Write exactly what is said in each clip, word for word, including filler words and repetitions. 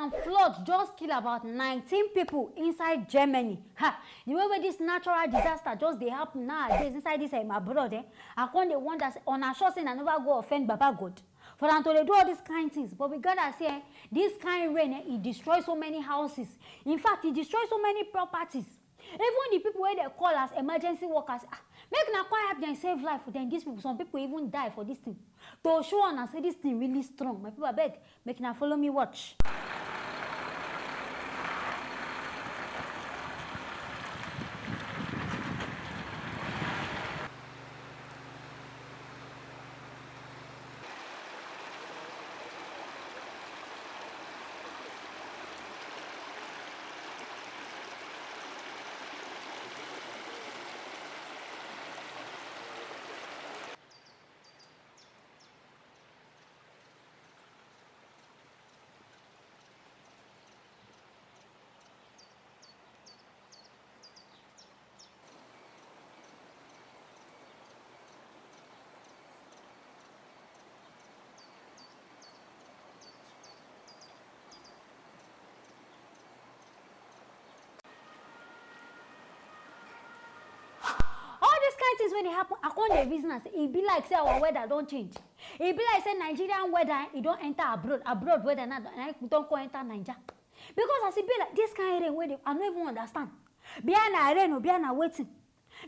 And flood just kill about nineteen people inside Germany. Ha! The way wey this natural disaster just dey happen nowadays inside this um, abroad, eh? I come dey wonder say una sure say una never go offend Baba God for am to dey do all these kind things. But we gather say eh, this kind rain eh, e destroy so many houses. In fact, e destroy so many properties. Even the people wey dey call as emergency workers, ah, make una come help dem save life. Then these people, some people even die for this thing. To show una say this thing really strong, my people, abeg, make una follow me watch. All these kind things wey dey happen, I come dey reason am say e be like say our weather don change. E be like say Nigerian weather e don enter abroad, abroad weather now na e don come enter Naija. Because as e be like this kind rain wey dey, I no even understand. Bia na rain o, bia na wetin?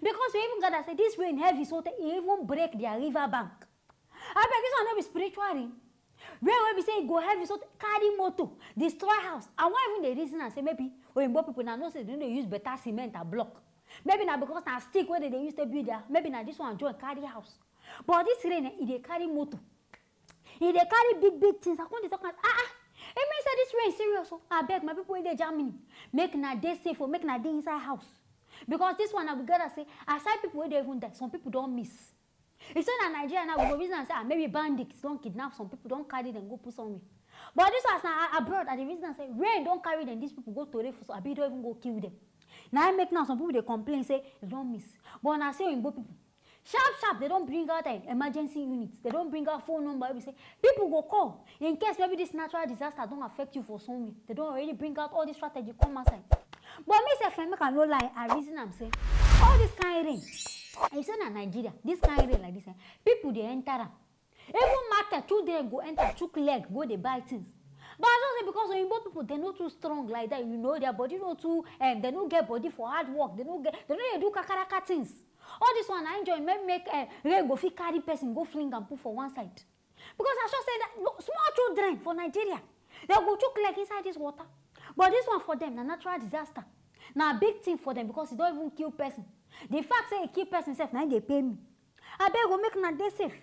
Because we even gather say this rain heavy so tey e even break their river bank. Abeg, this one no be spiritual rain? Rain wey be say e go heavy so tey carry motor, destroy house. I wan even dey reason am say maybe oyinbo people na know say dem no dey use better cement and block. Maybe na because na stick wey dem dey use take build their, maybe na this one join carry house. But this rain eh, e dey carry motor. E dey carry big big things. I come dey talk am, ah ah, e mean say this rain serious o. Abeg, my people wey dey Germany, make una dey safe o, make una dey inside house. Because this one na we gather say aside people wey don even die, some people don miss. You say na Nigeria now, we go reason am say ah, maybe bandits don kidnap some people, don carry dem go put somewhere. But this one na a- abroad, I dey reason am say rain don carry dem, these people go tore for so, abi don even go kill dem. Na im make now some people dey complain say dem don miss. But na say oyinbo people, sharp sharp, dem don bring out eh, emergency units, dem don bring out phone number wey be say people go call in case maybe this natural disaster don affect you for somewhere. Dem don already bring out all this strategy come outside. But me sef, eh, make I no lie, I reason am say all this kind rain, you say na Nigeria, this kind rain like this, eh, people dey enter am. Even market, children go enter, chook leg, go dey buy things. But I just say because oyinbo people, dem no too strong like that, you know, their body no too, um, dem no get body for hard work, dem no get, dem no dey do kakaraka things. All this one na enjoy, make, make uh, rain go fit carry person, go fling am put for one side. Because I sure say that no, small children for Nigeria, dem go chook leg inside this water. But this one for them na natural disaster. Na big thing for them because e don even kill person. The fact say e kill person sef, na im dey pain me. Abeg o, make una dey safe.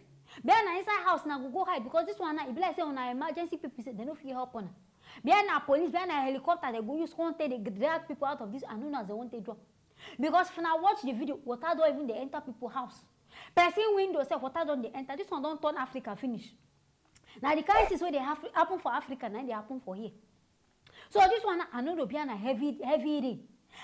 Bia na inside house una go go hide, because this one now, e be like say una emergency people say dem no fit help una. Bia na police, bia na helicopter dem go use come take dey drag people out of this, I no know as dem wan take do am. Because if una watch the video, water don even dey enter people house. Person window sef, water don dey enter. This one don turn Africa finish. Na the kind things wey dey haf- happen for Africa na im dey happen for here. So this one, I no know, bia na heavy heavy rain,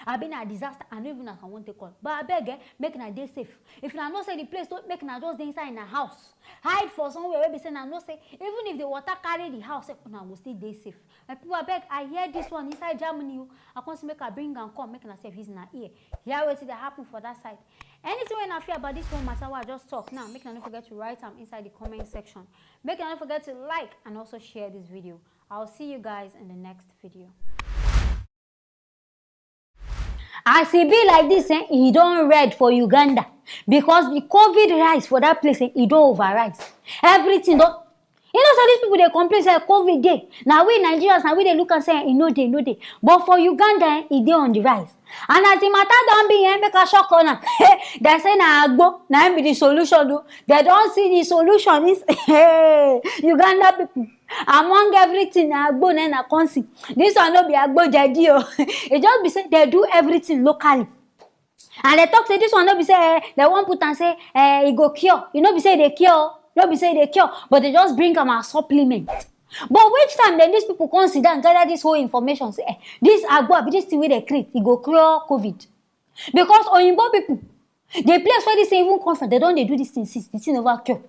abi na disaster, I no even know as I wan take call. But abeg eh, make una dey safe. If una know say the place don, make una just dey inside una house, hide for somewhere wey be say una know say even if the water carry the house sef, una go still dey safe. My people, abeg, I hear this one inside Germany o. I come say make I bring am come, make una sef use una ear hear wetin dey happen for that side. Anything wey una feel about this one matter wey I just talk now, make una no forget to write am inside the comment section. Make una no forget to like and also share this video. I'll see you guys in the next video. As e be like this, eh, e don red for Uganda because the covid rise for that place, eh, e don over rise. Everything don, you know, so these people dey complain say covid dey. Na we Nigerians, na we dey look am say eh, e no dey, e no dey. But for Uganda, eh, e dey on the rise. And as the matter don be, eh, make I shock una. Dem say na agbo na im be the solution o. Dem don see the solution is Uganda people. Among everything, na agbo na una come see. This one no be agbo jedi o. E just be say dem do everything locally. And dem talk say this one no be say eh, dem wan put am say eh, e go cure. E no be say e dey cure o. No be say e dey cure, but dem just bring am as supplement. But which time then these people come sit down gather this whole information say eh, this agbo abi this thing wey dem create, e go cure covid? Because oyinbo people, the place where this thing even come from, dem don dey do this thing since the thing never cure.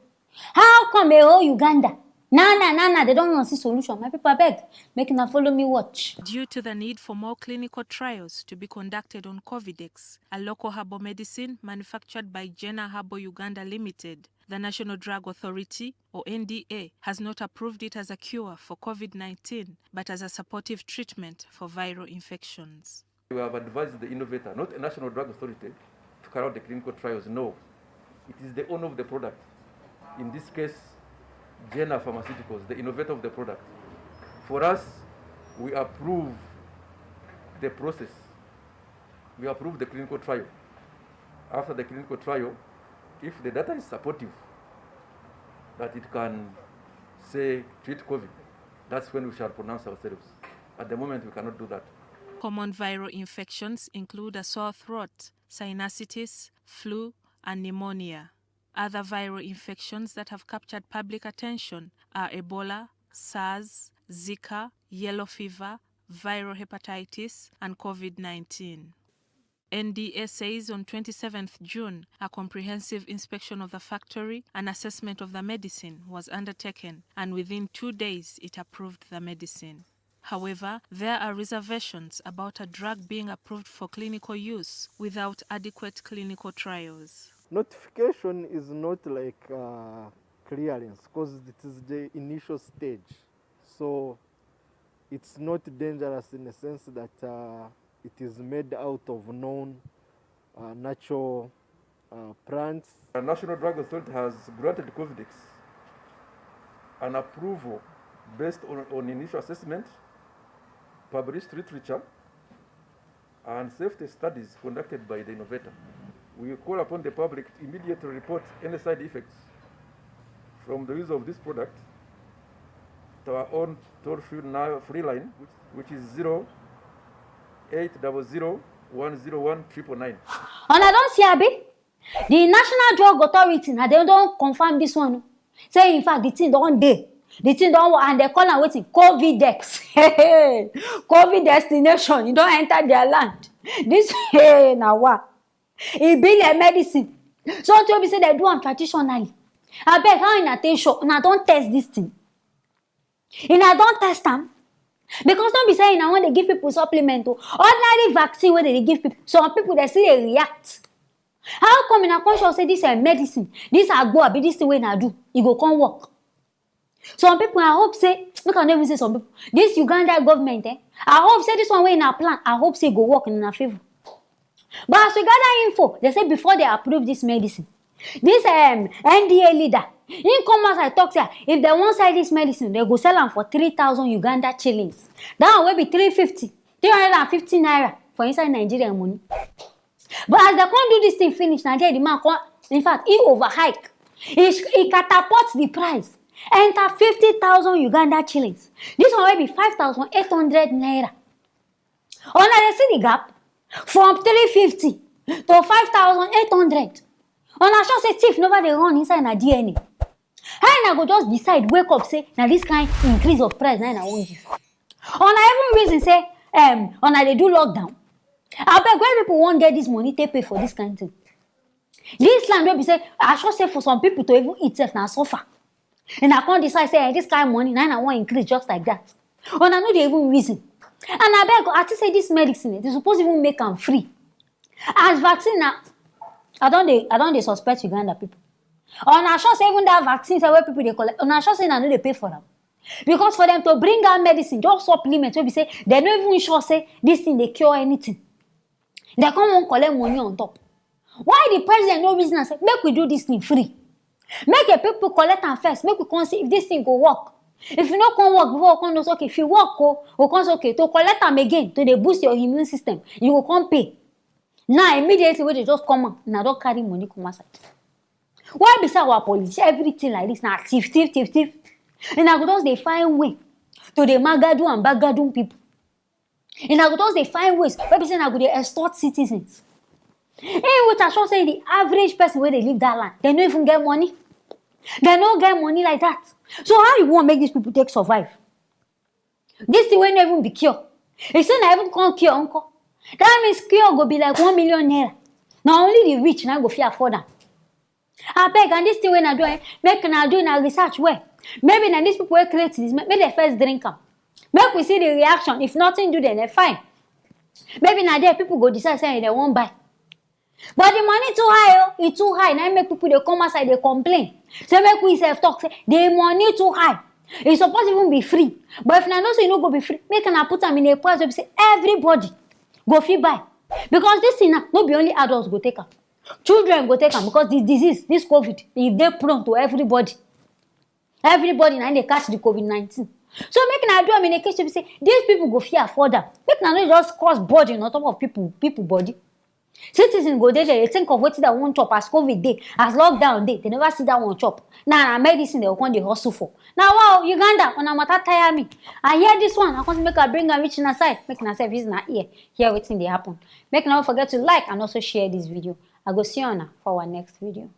How come a whole Uganda Now, now, now, now, they don't want to see solution. My people, I beg, make una follow me watch. Due to the need for more clinical trials to be conducted on Covidex, a local herbal medicine manufactured by Jena Herbal Uganda Limited, the National Drug Authority, or N D A, has not approved it as a cure for COVID nineteen, but as a supportive treatment for viral infections. We have advised the innovator, not a National Drug Authority, to carry out the clinical trials. No, it is the owner of the product. In this case, Jena Pharmaceuticals, the innovator of the product. For us, we approve the process. We approve the clinical trial. After the clinical trial, if the data is supportive that it can, say, treat COVID, that's when we shall pronounce ourselves. At the moment, we cannot do that. Common viral infections include a sore throat, sinusitis, flu, and pneumonia. Other viral infections that have captured public attention are Ebola, SARS, Zika, yellow fever, viral hepatitis, and COVID nineteen. N D A says on twenty-seventh June, a comprehensive inspection of the factory, an assessment of the medicine was undertaken, and within two days it approved the medicine. However, there are reservations about a drug being approved for clinical use without adequate clinical trials. Notification is not like uh, clearance because it is the initial stage. So it's not dangerous in the sense that uh, it is made out of known uh, natural uh, plants. The National Drug Authority has granted Covidex an approval based on, on initial assessment, published literature, and safety studies conducted by the innovator. We call upon the public to immediately report any side effects from the use of this product to our own toll-free ni- free line, which, which is zero eight double zero one zero one triple nine. Una don see, abi? The National Drug Authority, na dem don confirm this one o. Say, in fact, the thing don dey. The thing don, and they call am wetin? Covidex. Covid destination. E don enter their land. This, hey, na wa. E be like medicine. Something wey be say they do am traditionally. Abeg, how una take sure? Una don test this thing? Una don test am? Because no be say una wan dey give people supplement o. Ordinary vaccine wey they dey give people, some people they still dey react. How come una come sure say this uh, medicine, this agbo, abi this thing wey una do, e go come work? Some people, I hope say, make I no even say some people, this Uganda government, eh, I hope say this one wey una plan, I hope say e go work in una favor. But as we gather info, they say before they approve this medicine, this um, N D A leader, he come outside talk say, ah, if they wan sell this medicine, they go sell am for three thousand Uganda shillings. That one wey be three fifty, three hundred and fifty naira for inside Nigeria money. But as they come do this thing finish, na there the man come, in fact, he overhike. He, he catapult the price, enter fifty thousand Uganda shillings. This one wey be five thousand eight hundred naira. Una dey see the gap from three fifty to five thousand eight hundred. Una sure say thief never dey run inside na D N A? How una go just decide, wake up, say na this kind increase of price na una wan give? Una even reason say um, una dey do lockdown? Abeg, where people wan get this money take pay for this kind thing? This land wey be say, I sure say for some people to even eat sef na suffer. And I come decide say, eh, this kind money na una wan increase just like that. Una no dey even reason. And abeg, I think say this medicine, eh, they suppose even make am free. As vaccine na, I don dey, I don dey suspect Uganda people. Una sure say even that vaccine wey people dey collect, una sure say una no dey pay for am? Because for them to bring out medicine, just supplement wey be say they no even sure say this thing dey cure anything. They come wan collect money on top. Why the president no reason am say make we do this thing free? Make the people collect am first, make we come see if this thing go work. If e no come work before we come know say, okay, if e work o, we come say, okay, to collect am again, to dey boost your immune system, you go come pay. Now, immediately wey they just come out, una don carry money come outside. Why be say our politician, everything like this na thief, thief, thief, thief? Una go just dey find way to dey magadu and bagadu people. Una go just dey find ways wey be say una go dey extort citizens. Even with assured say the average person wey dey live that land, they no even get money. They no get money like that. So how you wan make these people take survive? This thing wey no even be cure. If say na even come cure, uncle, that means cure go be like one million naira. Na only the rich na go fit afford am. Abeg, and this thing wey una do, eh, make una do una research well. Maybe na these people wey create this, make dem first drink am. Make we see the reaction. If nothing do dem, then fine. Maybe na there people go decide say dem wan buy. But the money too high o, e too high. Na im make people dey come outside dey complain. Say make we sef talk say the money too high. E suppose even be free. But if una know say e no go be free, make una put am in a price wey be say everybody go fit buy. Because this thing now, no be only adults go take am. Children go take am because the disease, this covid, e dey prone to everybody. Everybody na im dey catch the covid nineteen. So make una do am in a case wey be say these people go fit afford am. Make una no just cause burden on top of people, people body. Citizen go dey there, dey think of wetin dem wan chop as covid dey, as lockdown dey, dem never see that one chop. Na, na medicine dem go come dey hustle for. Na wa o, Uganda, una matter tire me. I hear this one, I come say make I bring am reach una side, make una sef use una ear hear wetin dey happen. Make una no forget to like and also share this video. I go see una for our next video.